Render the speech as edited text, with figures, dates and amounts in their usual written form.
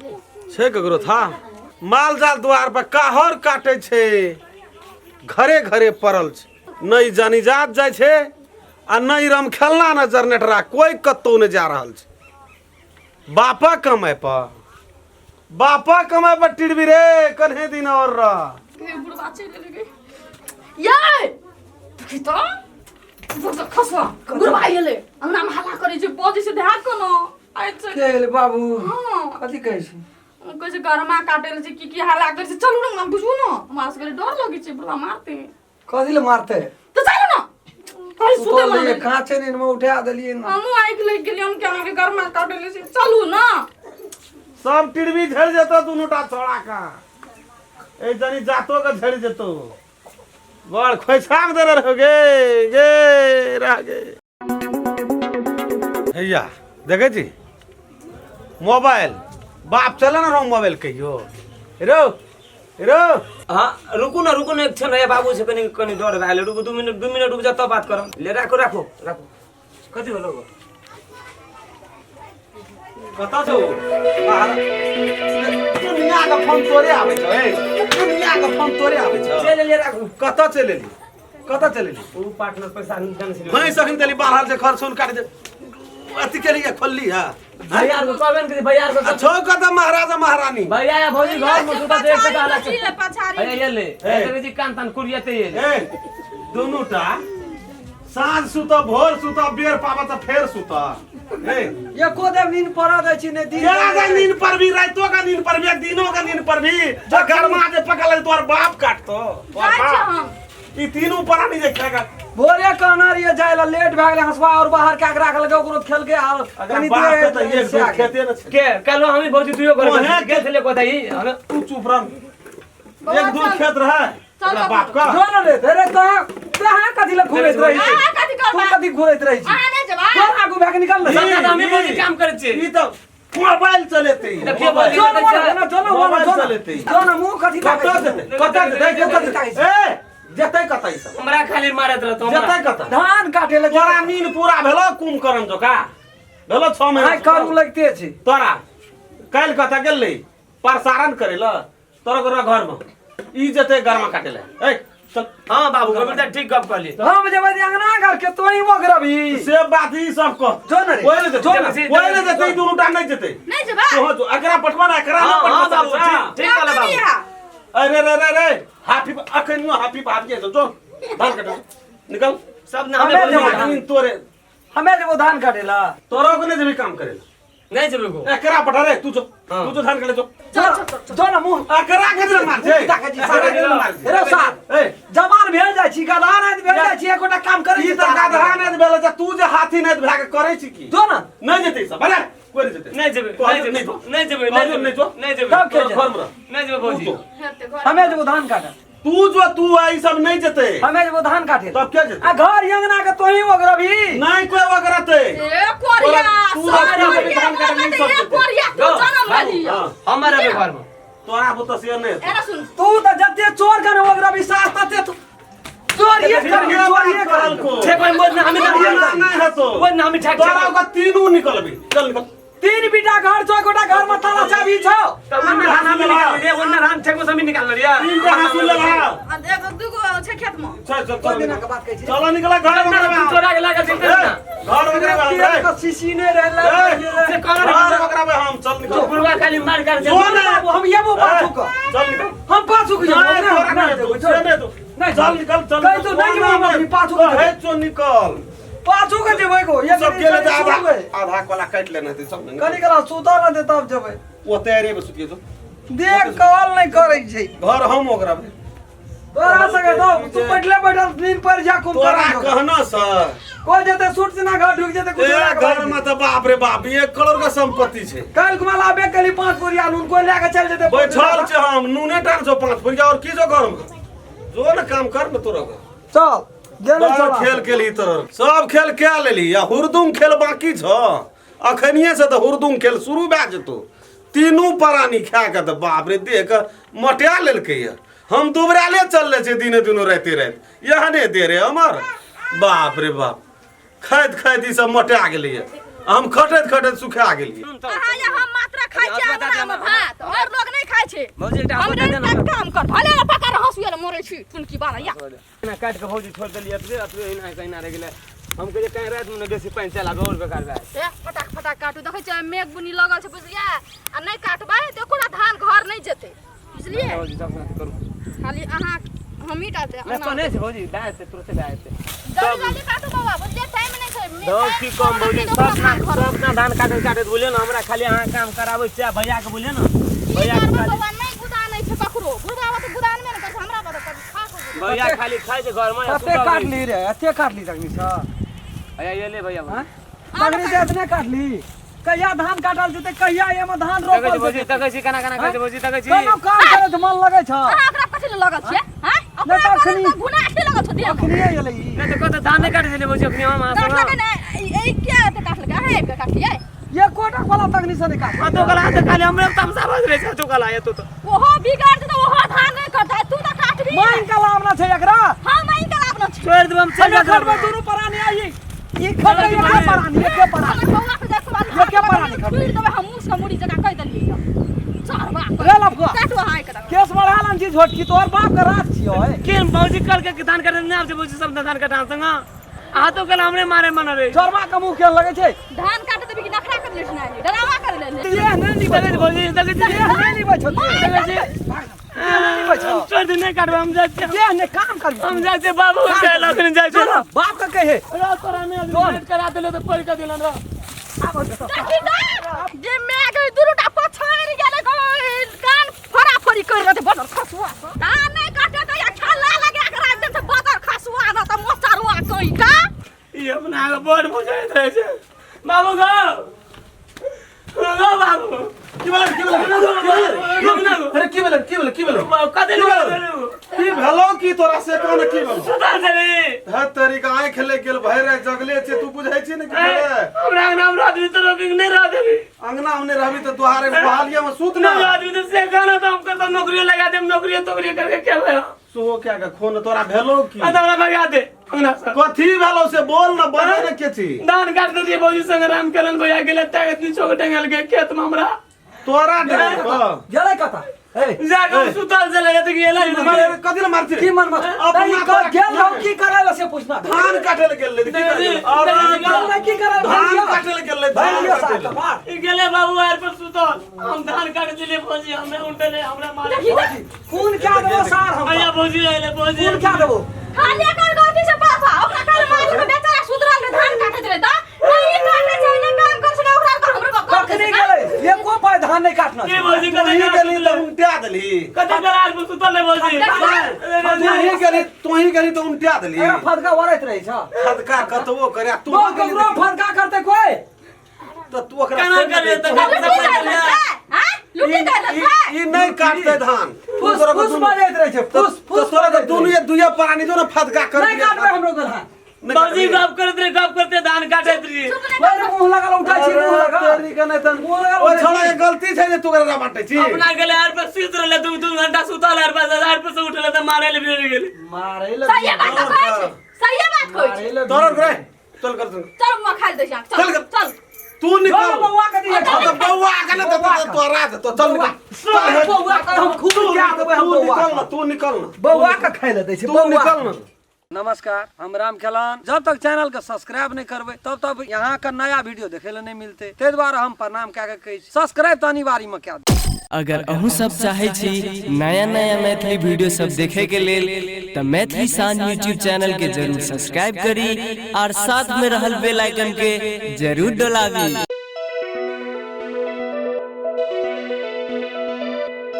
छै ककरो था माल जाल द्वार पर काहर काटे छै घरे घरे पड़ल छै नहि जनीजात जाइ छै आ नहि रम खेलना ने जरनेटरा कोइ कतहु नहि जा रहल छै बापा कमाइ पर बापा कमाइ पर टिड़बी रे कन्हे दिन और रह बुढ़वा चलि गेलै गे। यै देखी तऽ ऊपर से खसवा बुढ़वा एलै अंगना में हल्ला करै छै बजै छै ध्यान कोनो आइ छै के गेलै बाबू हँ कथी कहै छै कहै छै गरमा काटै छै की की हल्ला करै छै चलू ने बुझू ने हमरा सबके डर लगै छै बुढ़वा मारते कथी ले मारते तऽ चलू ने खाली सुते सुतल रहियै लए काँचे नींद में उठा देलियै ना हमहूँ आँखि लागि गेलियै हम केना के गरमा काटै छै चलू ने सब टिड़बी झड़ि जेतौ दुनू टा छोड़ा का ए जनी जातो के झड़ि जेतौ बड़ खोइछाक देने रहो गे गे रह गे हैया देखै छी मोबाइल बाप चले ना रहो मोबाइल कहियो रो रो हाँ रुकू ना रुकू ना एक क्षण है बाबू से कनी कनी डर भए गेलै रुकू 2 मिनट 2 मिनट रुक जा तब बात करब ले राखो राखो राखो कथी भेलो गो? कतऽ छौ बाहर दुनिया के फोन तोरे आबै छौ ए दुनिया के फोन तोरे आबै छौ चलि एलियै राखू कतऽ चलि एली कतऽ चलि एली ओ पार्टनर पैसा निकालने छलै भैंस अखन तेली बाहर जे खरसुन काट दे अथी केली खोलली है भैया आर के कहबे ने करी भैया आर के छौ कतऽ महाराजा महारानी भैया या भौजी घर में सुता देख के हल्ला पछाड़ी पछाड़ी भैया ये ले ए। देखै छी कान तान कुरियते ये ए दुनू टा साँझ सुत भोर सुत बेर पाबत तऽ फेर सुत ए एको देर नींद पड़ऽ दै छी नहि दिन केना के नींद पर भी रातो का नींद पर भी दिनो का नींद पर भी गरमा जे पकड़ ले तोहर बाप काटतो तोहर जाइ छी बाप हम ई तीनू प्राणी जे खेगा भोरे कहना रहियै जाय ला लेट भए गेलै हँसुआ और बाहर कए के राखलकै ओकरो खेलकै आर अगर कनी बाप देर के तऽ एक से दू आ गेलै। खेते न छै के काल्हि हमी भौजी दुइयो घर ओहे गेल छलियै कोताही हमे तू चुप रह बौआ, एक दू चल। खेत रहे चल, ओकरा चल, बाप का जो न रे रे तोहाँ तोहाँ कथी लए घुरैत रहै छी अहाँ कथी तू करबै? कथी घुरैत रहै छी अहाँ नहि जेबै जो आगू भए के निकल ने सब दादा हमी भौजी काम करै छियै ई तऽ मोबाइल चलेतै देखियौ भौजी जो न मोन ना जो न मोन मोबाइल जो न चलेतै जो न मुँह कथी कतऽ लागै जेतै कतऽ जेतै कतऽ जेतै ए जेतै कतऽ ई सब हमरा खाली मारैत रहतो हमरा जेतै कतऽ धान काटे लए तोरा नींद पूरा भेलो कुंभकर्ण जका भेलो 6 महीना आइ करू लगिते छै तोरा काल्हि कतऽ गेलै प्रसारण करै लए तोरा गोरा घर में ई जेतै गरमा काटे लए ए चल हाँ बाबू गोविंदा ठीक गप कहली हम जेबै जे अंगना घर के तोही मगरबी से बात ई सब कह जो न रे कोई नहीं जो न जेतै कोई नहीं जेतै ई दुनू टा नहीं जेतै नहि जेबै तोह जो एकरा पटवा ना एकरा ना हाँ हाँ पटवा बाबू ठीक ठीक कहला बाबू अरे रे रे रे हाफी अखन नो हाफी भाग के जो धान कटे निकल सब ना हमे हमे जेबै। भौजी नींद तोरे हमे जेबो धान काटे ला तोरो के नहीं जेबी काम करे नहीं जेबै गो एकरा पटा रे तू जो हाँ। तू जो धान कटे जो चल चल चल चल जो न मुँह एकरा के जे मार छै ताकै छी, एकरा के जे मार छै। रे साहब ए जवान भेल जाइ छी गधा नहि भेल जाइ छी एकोटा काम करै ई छी तऽ गधा नहि भेल छै तू जे हाथी नहि भए के करै छी की जो न नहीं जेतै ई सब अरे कोई नहीं जेतै नहीं जेबै तोहर नहीं नहीं जेबै जो। नहीं जेबै तोहर नहीं नहीं जो। नहीं जेबै तब के तोरा घर में रह नहीं जेबै भौजी तू जो। हेतै घर हमे जेबो धान काटे तू जो तू आ ई सब नहीं जेतै हमे जेबो धान काटे तब के जेतै आ घर अंगना के तोही ओगरबी नहीं कोई ओगरतै ए कोरिया तू सब तू कोरिया धान काटे नहीं सब ए जेतै। कोरिया तू गो, जनम बाबू, लेली हाँ। हमारा भी घर में तोरा बुते से नहीं हेतै। एना सुन तू तऽ जते चोर के ओगरबी सास तते तू चोरिए करबी चोरिए करबी ठीक भाई बोल ना हमें ना नहीं हेतौ बोल ना हमें ठेक तोरा ओकर तीनू निकलबी चल निकल तीन बीटा घर छौ एकोटा घर में ताला चाबी छौ तब ओन्ना धान हमें निकाल लिया ओन्ना धान ठेक में से निकाल लिया तीन टा हासुल लेला आ एगो दूगो छै खेत में चल चल कोई चल दिना के बात कहै छी चलो निकला घर वगैरह में तोरा के लागल छै ए, ना घर वगैरह में हम, तेल ए, के शीशी नहि रहलै ए, से कहना घर वगैरह में हम चल निकल बुढ़वा खाली मार कर जो ना बाबू, हम येबो पाछू के ए, चल निकल हम पाछू के जेबो नहीं, तोरा नहि नहीं जेबो दो, से नहीं दो। नहीं चल निकल चल कहि तू नहीं जेबो हम अपनी पाछू के हे जेबो। चो निकल पाछू के जेबै गो सब गेले तऽ आधा आधा आधा कोला काटि लेने हेतै सब ने कनी कला सुतल रहतै तब जेबै ओते रे सुतिए जो देख कॉल नहि करै छै घर हम ओकरा तोरा सके तो तू बैठले बैठल नींद पड़ जा कुम तोरा कहना सर कोई जेते सूट से ना घर ढुक जेते कुछ ए घर में तऽ बाप रे बाप 1 करोड़ के संपत्ति छै कल कुमार लाबे कली 5 बोरिया नून कोई लेके चल जेते बैठल छै हम नूने टा छौ 5 बोरिया और की छौ घर में जो ने काम कर ने तोरा घर चल गेलै बड़ चल खेल केली तोहर सब खेल कए लेली आ हुरदुम खेल बाकी छौ अखनिए से तऽ हुरदुम खेल शुरू भए जेतौ तीनू प्राणी खा के तऽ बाप रे देह के मटिया लेलकै ये हम दुबराले चलले छै दिने दिनो राते राति इएह नहि दे रे हमर बाप रे बाप खाइत खाइत ई सब मोटा गेलैये हम खटैत खटैत सुखा गेलियै अहाँ या हम मात्रा खाइ छियै अंगना में भात हमरे तक काम कर भले ना पकड़ हंसुआ ले मरे छी तुनकी बारा या ना काट के भौजी छोड़ देलियै एतबे एतबे एना एना रहि गेलै। हम कहलियै कहीं राति में बेसी पानि चल आबे और बेकार भए ए फटाक फटाक काटू। देखै छियै मेघ बुनी लगल छै बुझलियै, आ नहि काटबै तऽ एकोटा धान घर नहि जेतै बुझलियै। भौजी सब साथ करू खाली अहाँ हमही टा नहि कने छै भौजी भए जेतै तुरते भए जेतै। जल्दी जल्दी काटू बाबा बुझलियै, टाइम नहि छै। दौड़ की कम भौजी सब ना सब ना धान काटैत काटैत बुझलियै ने, हमरा खाली अहाँ काम कराबै छियै भैया के बुझलियै ने। भैया के खाली बाबा नहि गुदानै छै ककरो, बुढ़बा तऽ गुदानमे नहि करै छै, हमरा बता कभी खा के भैया खाली खाइ छै घरमे। कते काटली रे, एते काटली तखनी सँ? भैया ये ले भैया तखनी से एतने काटली? कहिया धान काटल जेतै, कहिया एमे धान रोपल जेतै? देखै छी केना केना करै छै भौजी, देखै छी कोनो काम करै तऽ मन लगै छ। अहाँ ओकरा कथी लए लगल छियै? हां नहि तऽ अखनी घुना के लगल छ देह अखनी एलै ई। नहि तऽ कतऽ धान नहि काटै छलै भौजी अखनी हम अहाँ काटलकै ने ई किया एते काटलकै? अहाँ आबि कऽ काटलियै? ये कोटा वाला तखनी से नहि काटलै। तो कला तऽ खाली हमरे तमसा बज रहै छै, तो कला एतो तऽ ओहो बिगाड़ देतै, ओहो धान नहि कटतै, तू तऽ काटबी। माइन के लाभ ना छै एकरा। हां माइन के लाभ ना छै। छोड़ि देब हम चलि जाब। खटबै दुनू परानी आई ई खटबै एके परानी, एके परानी। बौआ के जाय सवाल एके परानी खटबै। छोड़ि देबै हम मुस के मुड़ी जकाँ कहि देलियै यऽ। चढ़बा रे लफुआ। काटू अहाँ एकरा। केस बढ़ा लन छी झोटकी, तोहर बाप के राज छियो। के भौजी कल के धान काटै नहि आबै छै भौजी, सब धान काटै संग अहाँ तो कल हमरे मारे मन रे। चोरबा के मुंह केहन लगै छै? धान काटे देबी कि नखरा कर लेछ ना, डरावा कर ले। ये नहि निबै छै भौजी, देखै छी ये नहि निबै छौ, देखै छी निबै छौ। छोड़ दे, नहि काटबै हम जाइ छियै। ये नहि काम करबी, हम जाइ छियै बाबू के लगन जाइ छियै। बाप के कहे तोरा नहि करा देले तऽ पढ़ि कऽ देलन रे। देखी जे मैं गई दुनुटा पछाड़ि गेलै कान फराफरी कर रहल छै बदर खसुआ। धान नहि काटे तऽ या खेला लगा के राखि देन छै बदर खसुआ न तऽ मोचरुआ कहि का। ई अपना के बड़ बुझैत रहै छै बाबू गौ गौ बाबू। की भेलै की भेलै? अरे की भेलै की भेलै की भेलै? कथी की भेलौ की तोरा से कह ने की भेलौ? सुतल छली हर तरीका आँखि ले गेल भरि राति जगले छै, तू बुझै छी ने की भेलै? हमरा अंगना में रहबी तऽ रोकी नहि रह देबी। अंगना में नहि रहबी तऽ दुआरे बहालिया में सुत ना नहि रहबी तऽ से कहना तऽ हम कतऽ नौकरी लगा देब, नौकरी तोकरी करके खेबै। सोहो क्या के खून तोरा भेलौ की? आ हमरा भगा दे अंगना से। कथी भेलौ से बोल न, बजे ने के छी? धान काट देलियै भौजी संग राम केलन भैया गेलै तक इतनी चौक टंगल के खेत में हमरा तोरा डरे गेलै कतऽ? जाके सुतल छलै तऽ गेलै। कथी ले मारती की मन मत अपना गेल रहौ की करै ले से पूछना। धान काटे ले गेल की करै? धान काटे ले गेल, धान काटे ले ई गेलै बाबू आर पर सुतल, हम धान काटे छलियै भौजी, हमे उठले हमरा मारे। खून क्या देबो सार हम भैया भौजी आइले भौजी खून क्या देबो? खाली एकर गलती छै पापा, ओकरा काल मार के बेचारा सुधरल रहे, धान काटैत रहे तऽ नहि काटे छै नहि काम कर छै ओकरा तऽ हमरो कखनी गेलै एको पाइ धान नहि काटना। के भौजी तू ही गेली तऽ उनटा देलही। कते बेर आर पर सुतल रहे भौजी? तू ही गेली, तू ही गेली तऽ उनटा देलही। एकरा फदका वरैत रहै छ। फदका कतबो करे तू तो ककरो फदका करतै कोइ तऽ तू ओकरा केना करियै तऽ हां लुटी देलक है। ई नहि काटतै धान। फुस फुस बजैत रहै छै, फुस फुस। तोरा के दुनू दुइये प्राणी जो ने फदका कर नहि काटबै हमरो के धान। भौजी गप करैत रहे, गप करते धान काटैत रहियै। मुँह लगल उठै छी, मुँह लगल तोरी के नहि तन ओ छौड़ा के गलती छै जे तू ओकरा बाँटै छी। अपना गेलै आर पर सुति रहलै, दू दू घंटा सुतल आर पर, आर पर से उठलै तऽ मारै लए भिड़ गेलै। मारै लए सही बात कहै छै, सही बात कहै छै। तोरा रे चल कर चल मुँह खाइ दै छै, चल चल तू निकल। बौआ के दिए तो बौआ के ने तो तोरा दे, तो चल निकल। बौआ के हम खूब क्या देबै हम। तू बौआ निकल ना, तू निकल ना, बौआ के खाइ ले दै छै। तू निकल ना। नमस्कार, हम राम खेलान। जब तक चैनल के सब्सक्राइब नहीं करबै तब तक यहाँ का नया वीडियो देखे ले नहीं मिलते, ताहि दुआरे हम प्रणाम कए के कहै छी सब्सक्राइब तऽ अनिवार्य में कए दियौ। अगर अहूँ सब चाहे छी नया नया मैथिली वीडियो सब देखे के लेल तऽ मैथिली शान यूट्यूब चैनल के जरूर सब्सक्राइब करी और साथ में रहल बेल आइकन के जरूर डोलाबी।